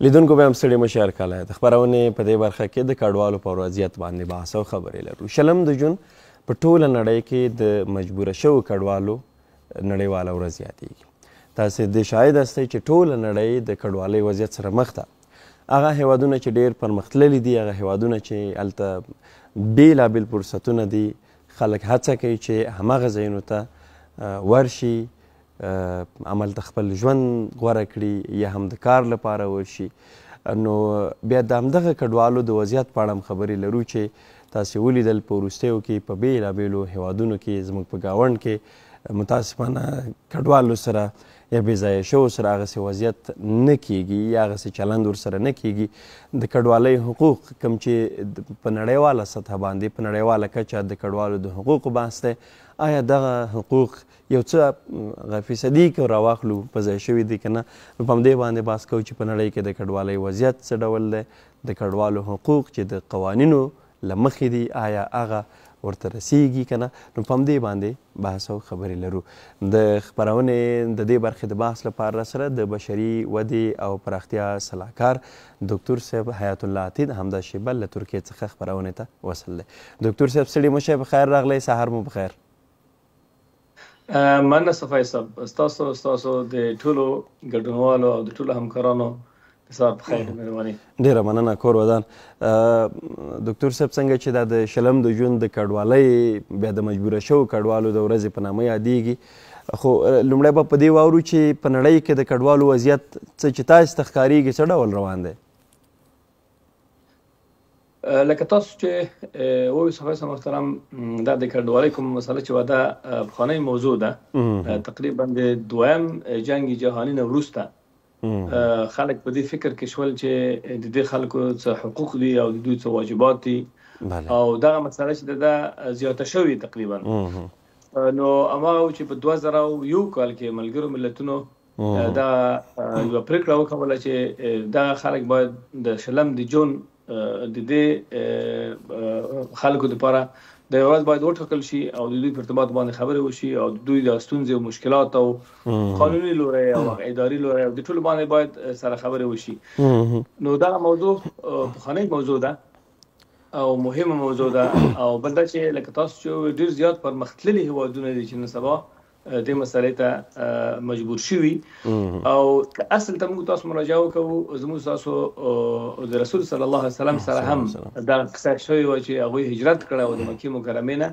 لیدونکو به هم ستړي مه شئ. هرکلی د خپرونې په دې برخه کې د کډوالو پر وضعیت باندې بحث او خبرې لرو. شلم د جون په ټوله نړۍ کې د مجبوره شوو کډوالو نړیواله ورځ یادېږي. تاسې د شاهد هستئ چې ټوله نړۍ د کډوالۍ وضعیت سره مخ ده. هغه هیوادونه چې ډېر پرمختللي دي، هغه هیوادونه چې هلته بېلابېل فرصتونه دي، خلک هڅه کوي چې هماغه ځایونو ته ورشي، عمل ته خپل ژوند غوره کړي یا هم د کار لپاره ورشي. نو بیا د همدغه کډوالو د وضعیت په اړه هم خبرې لرو چې تاسې ولیدل په وروستیو کې په بېلابېلو هیوادونو کې زموږ په ګاونډ کې متاسفانه کډوالو سره یا بې ځایه شوو سره هغسې وضعیت نه کیږي یا هغسې چلند ورسره نه کیږي. د کډوالۍ حقوق کوم چې په نړیواله سطح باندې په نړیواله کچه د کډوالو د حقوقو بحث دی، آیا دغه حقوق یو څه فیصدي که راواخلو په ځای شوي دي که نه؟ نو په همدې باندې بحث کوو چې په نړۍ کې د کډوالۍ وضعیت څه ډول دی، د کډوالو حقوق چې د قوانینو له مخې دي آیا هغه ورته رسیږي که نه؟ نو په همدې باندې بحث او خبرې لرو. د خپرونې د دې برخې د بحث لپاره راسره د بشري ودې او پراختیا سلاکار دکتور صاحب حیات الله عتید همدا شېبه له ترکیې څخه خپرونې ته وصل دی. دکتور صاحب ستړي مه شئ، په خیر راغلی، سهار مو په خیر. مننه صفای صاحب، ستاسو د ټولو ګډونوالو او د ټولو همکارانو سهار په خیر، مهرباني. ډېره مننه، کور ودان. دکتور صاحب څنګه چې دا د شلم د جون د کډوالۍ بیا د مجبوره شوو کډوالو د ورځې په نامه یادېږي، خو لومړی به په دې واورو چې په نړۍ کې د کډوالو وضعیت څه چې تاسې ته ښکارېږي څه ډول روان دی؟ لکه تاسو چې وویل صفای صاحب محترم، دا د کډوالۍ کومه مسله چې وه دا پخوانۍ موضوع ده. تقریبا د دویم جنګ جهاني نه وروسته خلک په دې فکر کې شول چې د دې خلکو څه حقوق دي او د دوی څه واجبات دي، او دغه مسله چې ده زیاته شوې تقریبا. نو هماغه و چې په 2001 کال کې ملګرو ملتونو دا یوه پرېکړه وکوله چې دغه خلک باید د شلم د جون د دې خلکو دپاره د یوه ورځ باید وټاکل شي او د دوی په ارتباط باندې خبرې وشي او د دوی د ستونزې او مشکلات او قانوني لوری او اداري لوری او د ټولو باندې باید سره خبرې وشي. نو دغه موضوع پخوانۍ موضوع ده او مهمه موضوع ده. او بل دا چې لکه تاسو چې ډېر زیات پرمختللي هیوادونه دي چې نن سبا دې مسئلې ته مجبور شوي، او که اصل ته موږ تاسو مراجعه وکړو زموږ تاسو د رسول صلی الله علیه وسلم سره هم دا قصه شوې وه چې هغوی هجرت کړی او د مکې مکرمې نه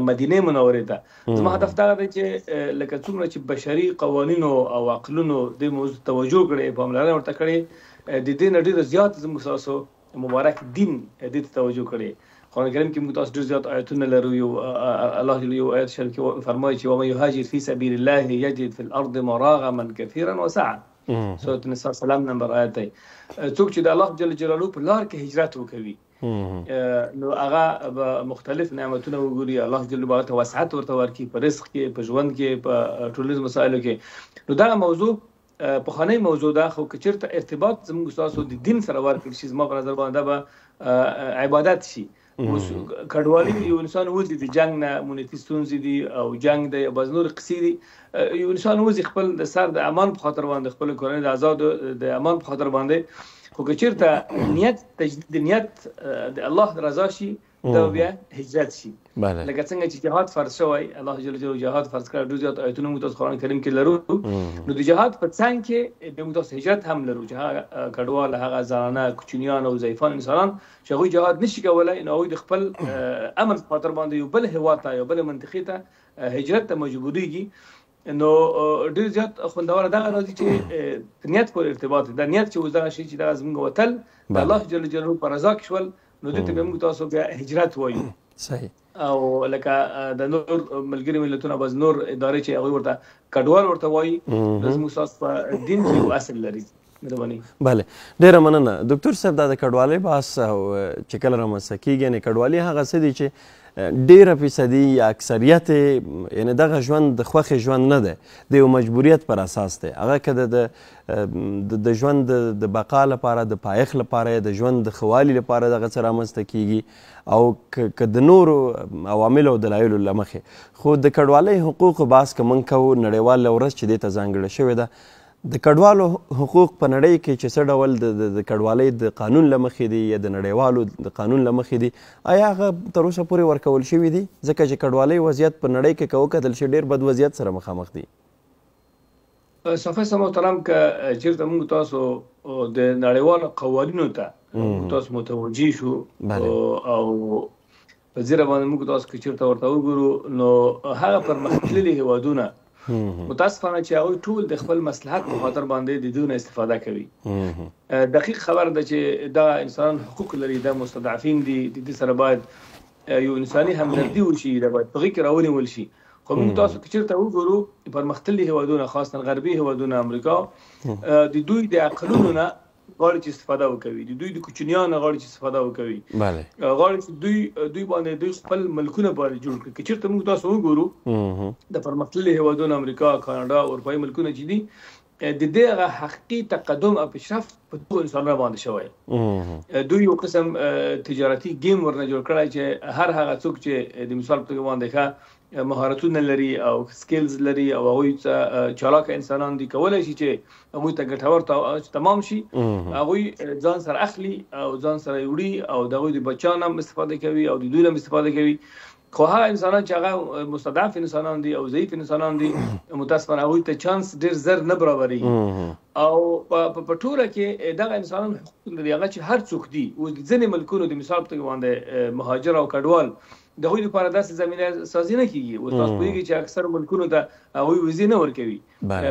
مدینې منورې ته. زما هدف دغه دی چې لکه څومره چې بشري قوانینو او عقلونو دې موضوع ته توجه کړې، پاملرنه ورته کړې، د دې نه ډېره زیات زموږ تاسو مبارک دین دې ته توجه کړې. قرآن کریم کې موږ تاسو ډېر زیات آیتونه لرو. یو الله جل یو آیت شریف کې فرمایي چې ومن یهاجر فی سبیل الله یجد فی الارض مراغما کثیرا وسعا، سورة النساء سلام نمبر آیت دی. څوک چې د الله جل جلاله په لار کې هجرت وکوي نو هغه به مختلف نعمتونه وګوري، الله جل جلاله ته وسعت ورته ورکړي په رزق کې، په ژوند کې، په ټولنیزو مسایلو کې. نو دغه موضوع پخوانۍ موضوع ده، خو که چېرته ارتباط زموږ ستاسو د دین سره ورکړل شي زما په نظر باندې دا به عبادت شي. اوس کډوالي یو انسان وځي د جنګ نه، امنیتي ستونزې دي او جنګ دی او بعض نورې قصې دي، یو انسان وځي خپل د سر د امان په خاطر باندې، خپل کورنۍ د ازاد د امان په خاطر باندې. خو که چېرته نیت تجدید نیت د الله رضا شي دا بیا هجرت شي. لکه څنګه چې جهاد فرض شوی، الله جل جلاله جهاد فرض کړی، ډېر زیات آیتونه موږ تاسو قرآن کریم کې لرو. نو د جهاد په څنګ کې بیا موږ تاسو هجرت هم لرو چې هغه کډوال، هغه زنانه، کوچنیان او ضعیفان انسانان چې هغوی جهاد نشي کولی، نو هغوی د خپل امن په خاطر باندې یو بل هېواد ته، یو بل منطقې ته هجرت ته مجبورېږي. نو ډېر زیات خوندوره دغه راځي چې نیت پورې ارتباط دی. دا نیت چې اوس دغه شي چې دغه زموږ وتل د الله جل جلاله په رضا کې شول، نو دې ته بیا موږ تاسو بیا هجرت وایو. صحیح. او لکه د نور ملګري ملتونه بعض نور ادارې چې هغوی ورته کډوال ورته وایي، زموږ تاسو په دین کې یو اصل لري. مهرباني. بله، ډېره مننه دکتور صاحب. دا د کډوالۍ بحث او چې کله رامنځته کېږي، یعنې کډوالي هغه څه دي چې ډېره فیصدي یا اکثریت یعنې دغه ژوند د خوښې ژوند نه دی، د یو مجبوریت پر اساس دی. هغه که د ژوند د بقا لپاره، د پایښت لپاره، د ژوند د ښه والي لپاره دغه څه رامنځته کېږي، او که د نورو عواملو او دلایلو له مخې. خو د کډوالۍ حقوقو بحث که موږ کوو، نړیواله ورځ چې دې ته ځانګړې شوې ده، د کډوالو حقوق په نړۍ کې چې څه ډول د کډوالۍ د قانون له مخې دي یا د نړیوالو د قانون له مخې دي، آیا هغه تر اوسه پورې ورکول شوي دي؟ ځکه چې کډوالۍ وضعیت په نړۍ کې که وکتل شي ډېر بد وضعیت سره مخامخ دي. صفحه سم محترم، که چېرته موږ تاسو د نړیوالو قوانینو ته تاسو متوجه شو او په ځیره باندې موږ تاسو که چېرته ورته وګورو، نو هغه پرمختللي هیوادونه متاسفانه چې هغوی ټول د خپل مصلحت په خاطر باندې د دوی نه استفاده کوي. دقیق خبر ده چې دا انسانان حقوق لري، دا مستضعفین دي، د دې سره باید یو انساني همدردي وشي، دا باید په غېږ کې راونیول شي. خو موږ تاسو که چېرته وګورو پرمختللي هیوادونه، خاصا غربي هیوادونه، امریکا، د دوی د عقلونو نه غواړي چې استفاده وکوي، د دوی د کوچنیانو غواړي چې استفاده وکوي، غواړي چې دوی باندې دوی خپل ملکونه باندې جوړ کړي. که چېرته موږ تاسو وګورو د پرمختللي هیوادونو امریکا، کاناډا، اروپایي ملکونه چې دي، د دې هغه حقیقي تقدم او پیشرفت په دغو انسانانو باندې شوی. دوی یو قسم تجارتي ګیم ورنه جوړ کړی چې هر هغه څوک چې د مثال په توګه باندې ښه مهارتونه لري او skills لري او هغوی چالاکه انسانان دي، کولی شي چې هغوی ته ګټور تمام شي، هغوی ځان سره اخلي او ځان سره وړي او د هغوی د بچیانو هم استفاده کوي او د دوی هم استفاده کوي. خو هغه انسانان چې هغه مستضعف انسانان دي او ضعیف انسانان دي، متاسفانه هغوی ته چانس ډېر زر نه برابرېږي. او په ټوله کې دغه انسانان حقوق لري، هغه چې هر څوک دي. اوس د ځینې ملکونو د مثال په توګه باندې مهاجر او کډوال د هغوی لپاره داسې زمینه سازي نه کېږي. اوس تاسو پوهېږئ چې اکثر ملکونو ته هغوی ویزې نه ورکوي.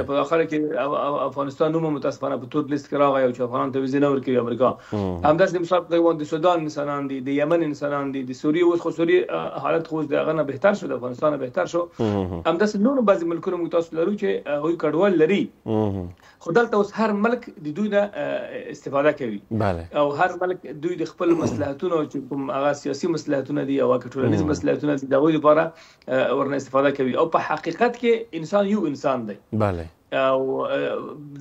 په اخره کې افغانستان نوم متاسفانه په تور لیست کې راغی او چې افغانان ته ویزې نه ورکوي امریکا. همداسې د مثال په توګه د سودان انسانان دي، د یمن انسانان دي، د سوریې، اوس خو سوریې حالت خو اوس د هغه نه بهتر شو، د افغانستان نه بهتر شو. همداسې نور بعضې ملکونه موږ تاسو لرو چې هغوی کډوال لري، خو دلته اوس هر ملک د دوی نه استفاده کوي او هر ملک دوی د خپل مصلحتونو چې کوم هغه سیاسي مصلحتونه دي او هغه ټولنیز مصلحتونه دي، د هغوی لپاره ورنه استفاده کوي. او په حقیقت کې انسان یو انسان دی. او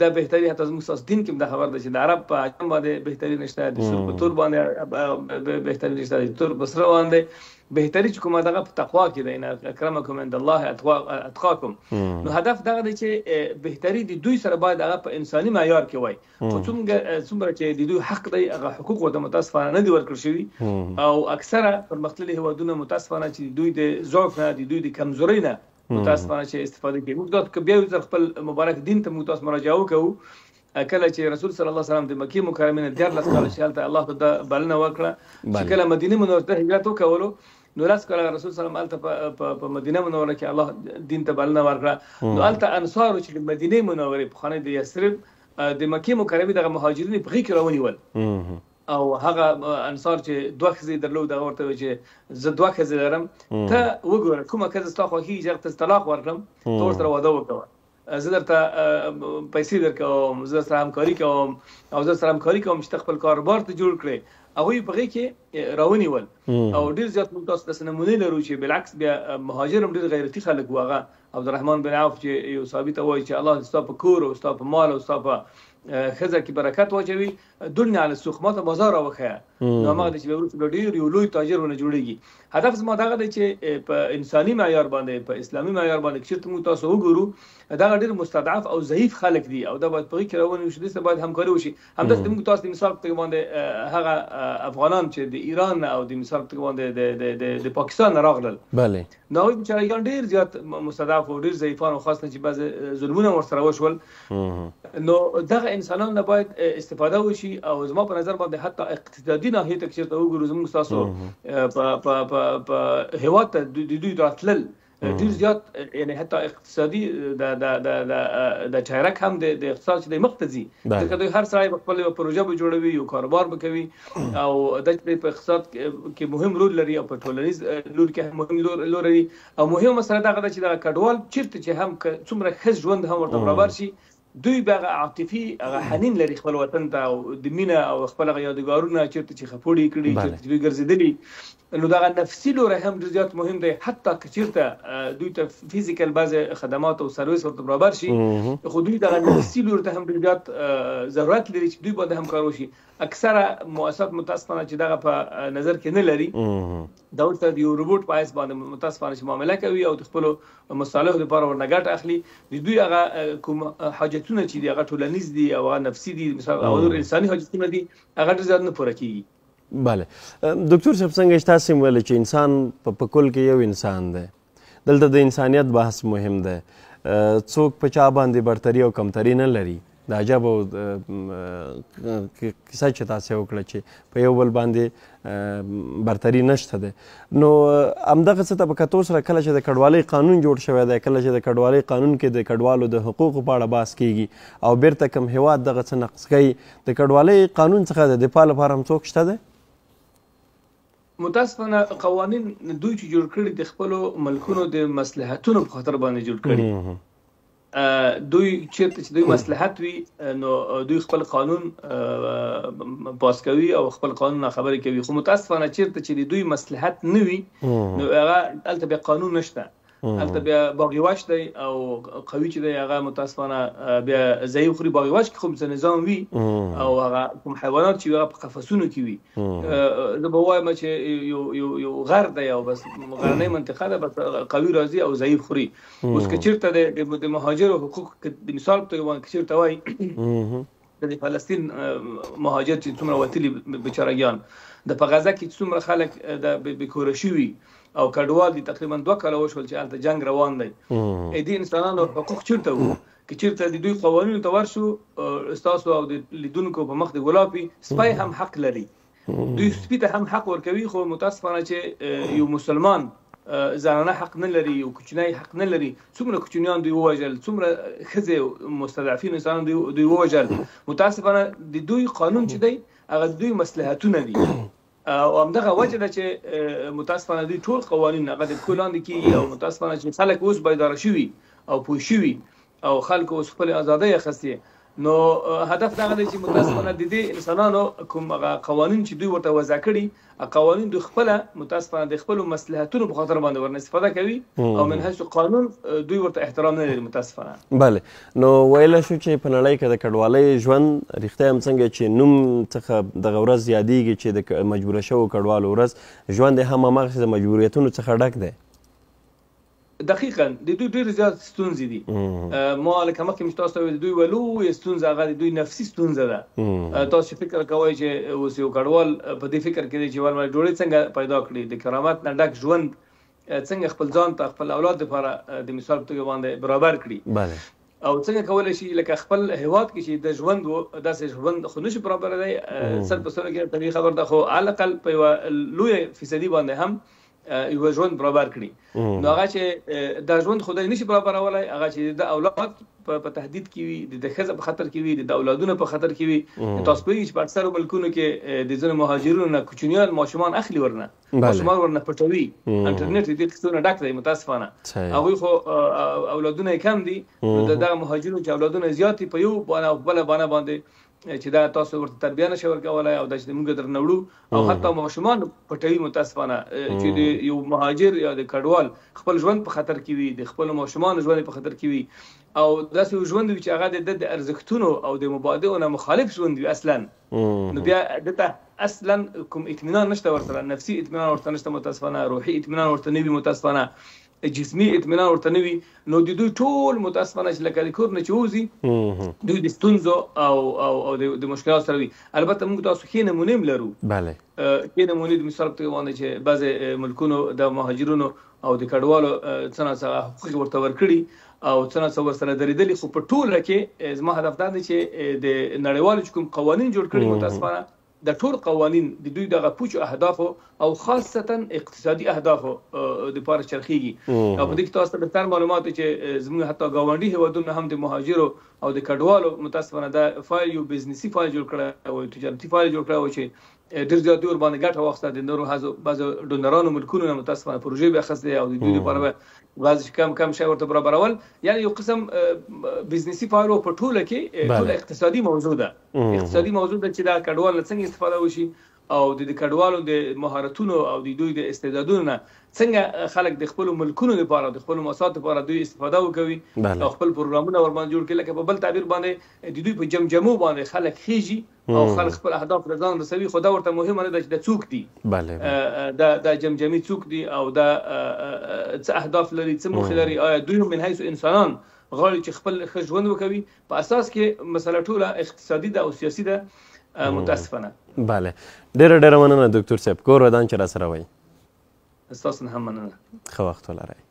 دا بهتري حتی زموږ ستاسو دین کې هم دا خبر ده چې د عرب په عجم باندې بهتري نشته، د سور په تور باندې بهتري نشته، د تور په سره باندې بهتري چې کومه دغه په تقوا کې ده، ان اکرمکم عند الله اتقاکم. نو هدف دغه دی چې بهتري د دوی سره باید هغه په انساني معیار کې وای، خو څومره چې د دوی حق دی هغه حقوق ورته متاسفانه نه دي ورکړل شوي. او اکثره پرمختللي هیوادونه متاسفانه چې دوی د ضعف نه، د دوی د کمزورۍ نه متاسفانه چې استفاده کوي. موږ دا بیا یو ځل خپل مبارک دین ته موږ تاسو مراجعه وکړو. کله چې رسول صلی الله علیه وسلم د مکې مکرمې نه 13 کاله چې هلته الله ته دا بلنه ورکړه چې کله مدینې منورې ته هجرت وکولو، نو لس کاله رسول صلی الله علیه وسلم هلته په مدینه منوره کې الله دین ته بلنه ورکړه. نو هلته انصارو چې د مدینې منورې پخوانۍ د یثرب د مکې مکرمې دغه مهاجرین په غېږ کې راونیول. او هغه انصار چې دوه ښځې درلود، هغه ورته وویل چې زه دوه ښځې لرم، ته وګوره کومه ښځه ستا خوښېږي چې هغه ته طلاق ورکړم، ته ورسره واده وکړه، زه درته پیسې درکوم، زه درسره همکاري کوم او زه درسره همکاري کوم چې ته خپل کاروبار ته جوړ کړې. هغوی په غېږ کې راونیول. او ډېر زیات موږ تاسو داسې نمونې لرو چې بالعکس بیا مهاجر هم ډېر غیرتي خلک وو. هغه عبدالرحمن بن عوف چې یو صحابي ته وایي چې الله ستا په کور او ستا په مال او ستا په ښځه کې برکت واچوي، دنیا علی السوق، ماته بازار راوښیه. نو هماغه دی چې بیا وروسته بیا ډېر یو لوی تاجر ونه جوړېږي. هدف زما دغه دی چې په انساني معیار باندې، په اسلامي معیار باندې که چېرته موږ تاسو وګورو، دغه ډېر مستضعف او ضعیف خلک دي او دا باید په هغې کې راونیول شي، دې سره باید همکاري وشي. همداسې موږ تاسو د مثال په توګه باندې هغه افغانان چې د ایران او د مثال په توګه باندې د پاکستان نه راغلل، نو هغوی بیچارهګان ډېر زیات مستضعف او ډېر ضعیفان او خاص چې بعضې ظلمونه ورسره وشول. نو دغه انسانان نه باید استفاده وشي. او زما په نظر باندې حتی اقتصادي ناحیې ته که چېرته وګورو، زموږ ستاسو په هېواد ته د دوی راتلل ډېر زیات، یعنی حتی اقتصادي د د د د د چایرک هم د اقتصاد چې د مخ ته ځي، ځکه دوی هر سړی به خپل یوه پروژه به جوړوي، یو کاروبار به کوي او دا چې په اقتصاد کې مهم رول لري او په ټولنیز لور کې هم مهم رول لري. او مهمه مسله دغه ده چې دغه کډوال چېرته چې هم څومره ښه ژوند هم ورته برابر شي، دوی به هغه عاطفي هغه حنین لري خپل وطن ته او د مینه او خپل هغه یادګارونه چېرته چې خپوړې کړي، چېرته چې دوی ګرځېدلي، نو دغه نفسي لوری هم ډېر زیات مهم دی. حتی که چېرته دوی ته فزیکل بعضې خدمات او سرویس ورته برابر شي، خو دوی دغه نفسي لوري ته هم ډېر زیات ضرورت لري چې دوی باندې هم کار وشي. اکثره مؤسسات متاسفانه چې دغه په نظر کې نه لري، دا ورته د یو روبوټ په حیث باندې متاسفانه چې معامله کوي او د خپلو مصالحو لپاره ورنه ګټه اخلي. د دوی هغه کوم حاجتونه حاجتونه چې دي هغه ټولنیز دي او هغه نفسي دي، مثلا او نور انساني حاجتونه دي، هغه ډېر زیات نه پوره کیږي. بله دکتور صاحب، څنګه چې تاسې هم ویل چې انسان په کل کې یو انسان دی، دلته د انسانیت بحث مهم دی. څوک په چا باندې برتري او کمتري نه لري. د عجب او کیسه چې تاسې وکړه چې په یو بل باندې برتري نشته دی. نو همدغه څه ته په کتو سره کله چې د کډوالۍ قانون جوړ شوی دی، کله چې د کډوالۍ قانون کې د کډوالو د حقوقو په اړه بحث کیږي او بیرته کوم هیواد دغه څه نقض کوي، د کډوالۍ قانون څخه د دفاع لپاره هم څوک شته دی؟ متاسفانه قوانین دوی چې جوړ کړي د خپلو ملکونو د مصلحتونو په خاطر باندې جوړ کړي. دوی چیرته چې دوی مصلحت وي نو دوی خپل قانون پاس کوي او خپل قانون خبرې کوي، خو متاسفانه چیرته چې دوی مصلحت نه وي نو هغه هلته بیا قانون نشته، هلته بیا باغ وحش دی او قوي چې دی هغه متاسفانه بیا ضعیف خوري. باغ وحش کې خو څه نظام وي او هغه کوم حیوانات چې هغه په قفسونو کې وي، زه به وایم چې یو یو یو غر دی او بس غرنۍ منطقه ده، بس قوي راځي او ضعیف خوري. اوس که چېرته د مهاجرو حقوق د مثال په توګه باندې که چېرته وایي د فلسطین مهاجر چې څومره وتلي بیچارهګیان، د په غزه کې څومره خلک د بې کوره شوي او کډوال دي، تقریبا 2 کاله وشول چې هلته جنګ روان دی، دې انسانانو حقوق چېرته وو؟ که چېرته د دوی قوانینو ته ورشو، ستاسو او د لیدونکو په مخ د ګلاب وي، سپی هم حق لري، دوی سپي ته هم حق ورکوي، خو متاسفانه چې یو مسلمان زنانه حق نه لري، یو کوچنی حق نه لري. څومره کوچنیان دوی ووژل، څومره ښځې مستضعفین انسانان دوی ووژل. متاسفانه د دوی قانون چې دی هغه د دوی مصلحتونه دي او همدغه وجه ده چې متاسفانه دوی ټول قوانین هغه د پښو لاندې کېږي او متاسفانه چې خلک اوس بیداره شوي او پوه شوي او خلکو اوس خپلې ازادۍ اخیستې، نو هدف دغه دی چې متاسفانه د دې انسانانو کوم هغه قوانین چې دوی ورته وضع کړي، قوانین دوی خپله متاسفانه د خپلو مصلحتونو په خاطر باندې ورنه استفاده کوي او من حیث قانون دوی ورته احترام نه لري متاسفانه. بله، نو ویلی شو چې په نړۍ کې د کډوالۍ ژوند رښتیا هم څنګه چې نوم څخه دغه ورځ یادېږي چې د مجبوره شوو کډوالو ورځ، ژوند یې هم هماغسې د مجبوریتونو څخه ډک دی. دقیقاً د دوی ډېر زیات ستونزې دي. ما لکه مخکې مې چې تاسو ته وویل، د دوی یوه لویه ستونزه هغه د دوی نفسي ستونزه ده. تاسو فکر کوئ چې اوس یو کډوال په دې فکر کې دی چې ورمه ډوډۍ څنګه پیدا کړي، د کرامت نه ډک ژوند څنګه خپل ځان ته خپل اولاد لپاره د مثال په توګه باندې برابر کړي، او څنګه کولی شي لکه خپل هیواد کې چې د ژوند و داسې ژوند خو نشي برابرولی، سل په سلو کې طبیعي خبر ده، خو على الاقل په یوه لویه فیصدي باندې هم یو ژوند برابر کړي. نو هغه چې دا ژوند خدای نشي برابرولی، هغه چې د اولاد په تهدید کې وي، د ښځه په خطر کې وي، د اولادونو په خطر کې وي. تاسو پوهېږئ چې په اکثرو ملکونو کې د ځینو مهاجرینو نه کوچنیان ماشومان اخلي، ورنه ماشومان ورنه پټوي، انټرنیټ د دې قصو نه ډک دی متاسفانه. هغوی خو اولادونه یې کم دي، نو د دغه مهاجرینو چې اولادونه یې زیات دي په یو بانه او بله بانه باندې چې دا تاسو ورته تربیه نشئ ورکولای او دا چې موږ درنه وړو، او حتی ماشومان پټوي متاسفانه چې د یو مهاجر یا د کډوال خپل ژوند په خطر کې وي، د خپلو ماشومانو ژوند په خطر کې وي، او داسې یو ژوند وي چې هغه د ده د ارزښتونو او د مبادئو نه مخالف ژوند وي اصلا. نو بیا ده ته اصلا کوم اطمینان نشته ورسره، نفسي اطمینان ورته نشته متاسفانه، روحي اطمینان ورته نه وي متاسفانه، جسمي اطمینان ورته نه وي. نو د دوی ټول متاسفانه چې لکه د کور نه چې ووځي دوی د ستونزو او او او د مشکلاتو سره وي. البته موږ تاسو ښې نمونې هم لرو، ښې نمونې د مثال په توګه باندې چې بعضې ملکونو د مهاجرینو او د کډوالو څه نا څه حقوق ورته ورکړي او څه نا څه ورسره درېدلي، خو په ټوله کې زما هدف دا دی چې د نړیوالو چې کوم قوانین جوړ کړي متاسفانه د ټول قوانین د دوی دغه پوچو اهدافو او خاصتا اقتصادي اهدافو دپاره چرخیږي. او په دې کې تاسو ته بهتر معلومات چې زموږ حتی ګاونډي هیوادونه هم د مهاجرو او د کډوالو متاسفانه دا فایل یو بزنسي فایل جوړ کړی او یو تجارتي فایل جوړ کړی و چې ډېر زیات دوی ورباندې ګټه واخیسته. د نورو بعضو ډونرانو ملکونو نه متاسفانه پروژې به اخیستې او د دوی لپاره به بعضې کم کم شی ورته برابرول، یعنې یو قسم بزنسي فایل په ټوله کې ټوله اقتصادي موضوع ده، اقتصادي موضوع ده چې دا کډوال له څنګه استفاده وشي او د کډوالو د مهارتونو او د دوی د استعدادونو نه څنګه خلک د خپلو ملکونو لپاره د خپلو موسساتو لپاره دوی استفاده وکوي او خپل پروګرامونه ورباندې جوړ کړي. لکه په بل تعبیر باندې د دوی په جمجمو باندې خلک خیژي او خلک خپل اهداف ته ځان رسوي، خو دا ورته مهمه نه ده چې دا څوک دي، دا دا جمجمې څوک دي او دا څه اهداف لري، څه موخې لري، آیا دوی هم من حیث انسانان غواړي چې خپل ښه ژوند وکوي. په اساس کې مسله ټوله اقتصادي ده او سیاسي ده، متاسفانه. بله، ډیره ډیره مننه دکتور صاحب، کور ودان چې راسره وئ. ستاسو نه هم مننه. ښه وخت ولرئ.